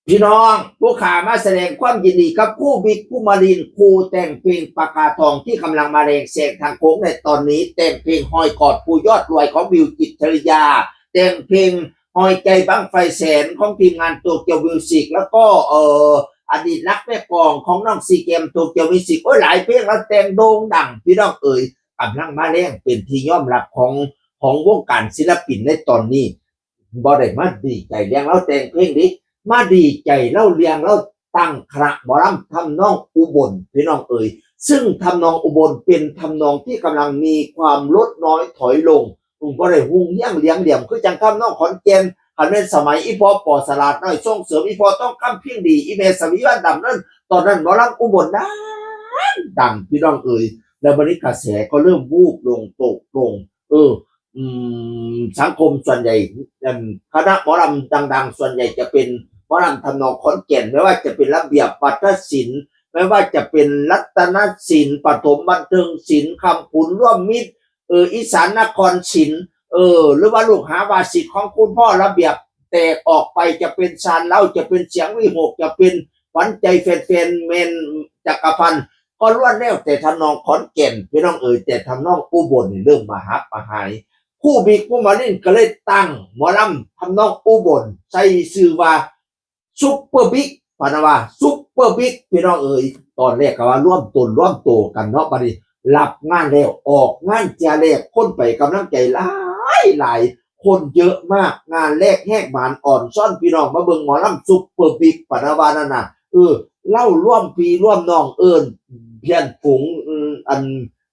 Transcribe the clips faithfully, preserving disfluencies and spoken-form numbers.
พี่น้องผู้ขามาแสดงความยินดีกับครูบิ๊กภูมิลินทร์ ครูแต่งเพลงปากกาทองที่กำลังมาแรงแซงทางโค้งในตอนนี้ แต่งเพลงฮอยกอดผู้ยอดรวยของบิวจิตรชริยา แต่งเพลงฮอยใจบั้งไฟแสนของทีมงานโตเกียวมิวสิก แล้วก็เอ่ออดีตรักแม่กองของน้องซีเกมโตเกียวมิวสิก โอ้ยหลายเพลงแล้วแต่งโด่งดังพี่น้องเอ๋ย กำลังมาแรงเป็นที่ยอมรับของของวงการศิลปินในตอนนี้ บ่ได้มาดีใจเรื่องลาวแต่งเพลงเด้ มาดีใจเล่าเรื่องลาวตั้งคณะหมอลำทำนองอุบลพี่น้องเอ๋ย ซึ่งทำนองอุบลเป็นทำนองที่กำลังมีความลดน้อยถอยลง อืมบ่ได้ฮุ่งเฮี้ยงเหลียงเหลี่ยมคือจั่งทำนองขอนแก่น คันแม่นสมัยอีพ่อปอสลาดน้อยส่งเสริมอีพ่อต้องคำเพียงดี อีแม่สวีวันดำนั่น ตอนนั้นหมอลำอุบลดังดังพี่น้องเอ๋ย แล้วบัดนี้กระแสก็เริ่มวูบลงตกลง เออ อืม สังคมส่วนใหญ่ อืม คณะหมอลำดังๆ ส่วนใหญ่จะเป็นหมอลำทำนองขอนแก่น ไม่ว่าจะเป็นระเบียบวัฒนศิลป์ ไม่ว่าจะเป็นรัตนศิลป์ ปฐมบันเทิงศิลป์ คำผุนร่วมมิตร เออ อีสานนครศิลป์ เออ หรือว่าลูกหาวาสิทธิ์ของคุณพ่อระเบียบ แตกออกไปจะเป็นซานเล้า จะเป็นเสียงวิหก จะเป็นขวัญใจแฟนๆ แมนจักรพันธ์ ก็ล้วนแล้วแต่ทำนองขอนแก่นพี่น้องเอ๋ย แต่ทำนองอุบลนี่เริ่มมาหับมาหาย ครูบิ๊กภูมิลินทร์ก็เลยตั้งหมอลำทำนองอุบล ใส่ชื่อว่าซุปเปอร์บิ๊ก พะนะว่าซุปเปอร์บิ๊กพี่น้องเอ๋ย ตอนแรกก็ว่ารวมตนรวมโตกันเนาะ บัดนี้รับงานแล้วออกงานเทื่อแรก คนไปกำลังใจหลายหลาย คนเยอะมาก งานแรกแหกหมานอ่อนซ่อนพี่น้องมาเบิ่งหมอลำซุปเปอร์บิ๊ก พะนะว่านั่นน่ะ เออ เล่ารวมพี่รวมน้องเอิ้นเพื่อนฝูง อืม อัน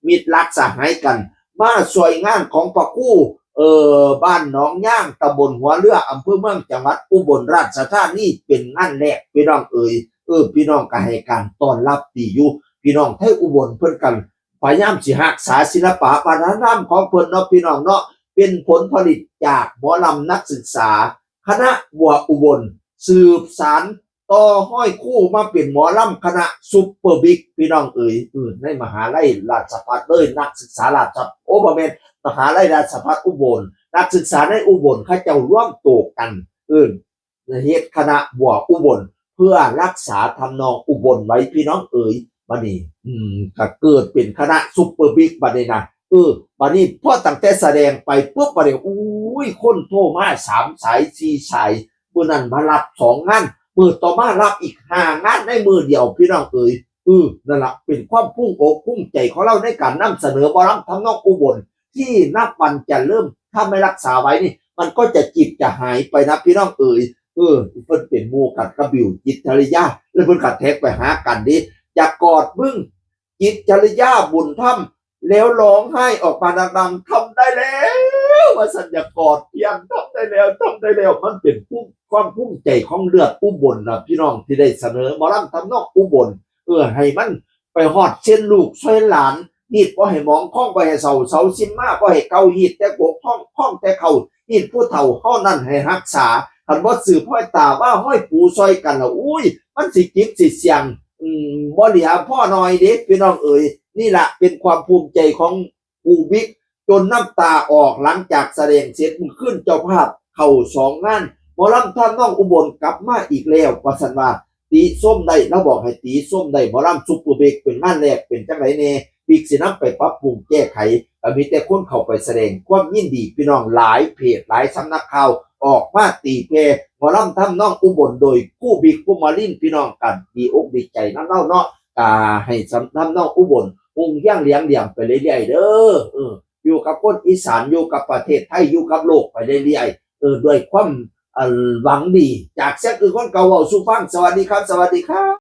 มิตรรักสหายกัน มาช่วยงานของพระครู เอ่อ บ้านหนองยาง ตำบลหัวเรือ อำเภอเมือง จังหวัดอุบลราชธานี เป็นงานแรกพี่น้องเอ๋ย เออ พี่น้องก็ให้การต้อนรับดีอยู่ พี่น้องไทยอุบลเพิ่นกันพยายามสิรักษาศิลปะวัฒนธรรมของเพิ่นเนาะพี่น้องเนาะ เป็นผลผลิตจากหมอลำนักศึกษา คณะบัวอุบล สืบสานต่อห้อยครูมาเป็นหมอลำคณะซุปเปอร์บิ๊กพี่น้องเอ๋ย เออ ในมหาลัยราชภัฏเลย นักศึกษาราชภัฏ โอ้ บ่แม่น มหาลัยราชภัฏอุบล นักศึกษาในอุบลเขาเจ้ารวมตัวกัน เออ เฮ็ดคณะบัวอุบล เพื่อรักษาทำนองอุบลไว้พี่น้องเอ๋ย บัดนี้ อืม ก็เกิดเป็นคณะซุปเปอร์บิ๊กบัดนี้นะ เออ บัดนี้พอตั้งแต่แสดงไปปุ๊บ บัดนี้ อุ้ย คนโทรมาสามสาย สี่สาย มื้อนั้นมารับสองงาน มื้อต่อมารับอีกห้างานในมื้อเดียวพี่น้องเอ๋ย เออ นั่นล่ะ เป็นความภูมิอกภูมิใจของเราในการนำเสนอหมอลำทำนองอุบล ที่นับวันจะเริ่ม ถ้าไม่รักษาไว้นี่ มันก็จะจิบจะหายไปนะพี่น้องเอ๋ย เออ เพิ่นเป็นหมู่กันกับบิวจิตรชริยา แล้วเพิ่นก็แท็กไปหากันเด้ อยากกอดมึง จิตรชริยา บุญธรรม แล้วร้องไห้ออกมาดังๆ ทำได้แล้ว ว่าซั่น อยากกอดเพียง ทำได้แล้ว ทำได้แล้ว มันเป็นภูมิ ความภูมิใจของเลือดอุบลนะพี่น้อง ที่ได้เสนอหมอลำทำนองอุบล เออ ให้มันไปฮอดเส้นลูกเส้นหลาน ฮีดบ่ให้หมอง คองบ่ให้เศร้า เสาซิมมาบ่ให้เก่า ฮีดแต่กก คอง คองแต่เข่า ฮีดผู้เฒ่าเฮานั้นให้รักษา คันบ่สืบห้อยตาว่าห้อยปู่ซอยกันละ อุ้ย มันสิจิบสิเสี่ยง อืม บ่เหลือพ่อน้อยเด้พี่น้องเอ๋ย นี่ล่ะเป็นความภูมิใจของครูบิ๊ก จนน้ำตาออกหลังจากแสดงเสร็จ มื้อคืนเจ้าภาพเข้าสองงาน หมอลำทำนองอุบลกลับมาอีกแล้ว ว่าซั่นว่า ติชมได้ ลาวบอกให้ติชมได้ หมอลำซุปเปอร์บิ๊กเป็นงานแรก เป็นจั่งใดแน่ บิ๊กสินำไปปรับปรุงแก้ไข ก็มีแต่คนเข้าไปแสดงความยินดี พี่น้องหลายเพจหลายสำนักข่าวออกมาตีแผ่หมอลำทำนองอุบลโดยครูบิ๊กภูมิลินทร์ พี่น้องกันดีอกดีใจนำลาวเนาะ ก็ให้สำ ทำนองอุบลฮุ่งเฮี้ยงเหลียงเหลี่ยมไปเรื่อยๆ เด้อ เออ อยู่กับคนอีสาน อยู่กับประเทศไทย อยู่กับโลกไปเรื่อยๆ เออ ด้วยความ เอ่อ หวังดี จากเสียงอื่นคนเก่าเว้าสู่ฟัง สวัสดีครับ สวัสดีครับ